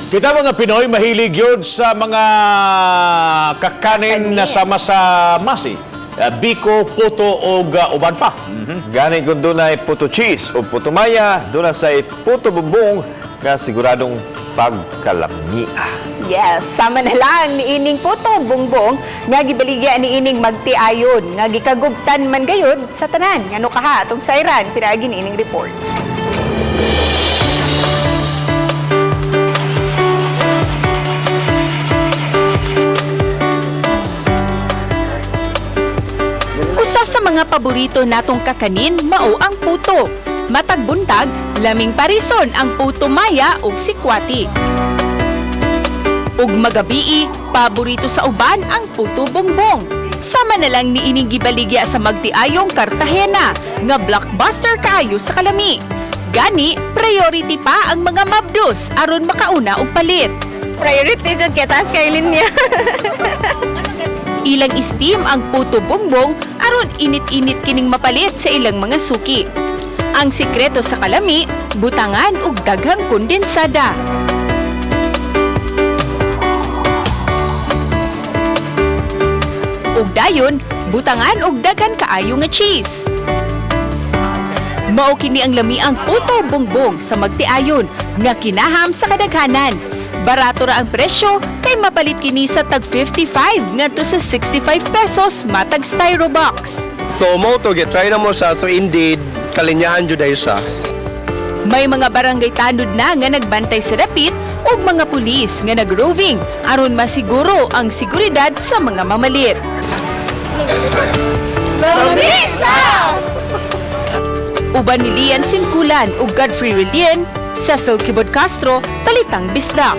Kita mga Pinoy, mahilig yun sa mga kakanin na sama sa masi. Biko, puto o uban pa. Gani kung dunay puto cheese o puto maya, doon sa puto bumbong nga siguradong pagkalamia. Yes, sama na lang ni ining puto bungbong nga gibaligya ni ining magtiayon nga gikagubtan man gayud sa tanan. Ngano kaha atong sayran pinaagi ni ining report. Usa sa mga paborito natong kakanin mao ang puto. Matag buntag, laming parison ang puto maya ug sikwati. Ug magabii, paborito sa uban ang puto bongbong. Sama na lang ni ining gibaligya sa magtiayong Cartagena nga blockbuster kaayo sa kalami. Gani, priority pa ang mga mabdos aron makauna og palit. Priority jud kay taas kay linya. Ilang steam ang puto bongbong aron init-init kining mapalit sa ilang mga suki. Ang sikreto sa kalami, butangan og daghang kondensada. Ug dayon, butangan og daghan kaayo nga cheese. Mao kini ang lamiang puto bongbong sa magtiayon nga kinaham sa kadaghanan. Barato ra ang presyo kay mapalit kini sa tag 55 ngadto sa 65 pesos matag styro box. So mo to get try na mo siya, so indeed kalinyahan jud ay siya. May mga barangay tanod na nga nagbantay sa dapit ug mga pulis nga nagroving aron masiguro ang seguridad sa mga mamalit. Uban ni Lian Sinkulan ug Godfrey Relien, Cecil Kibod Castro, Balitang Bisdak.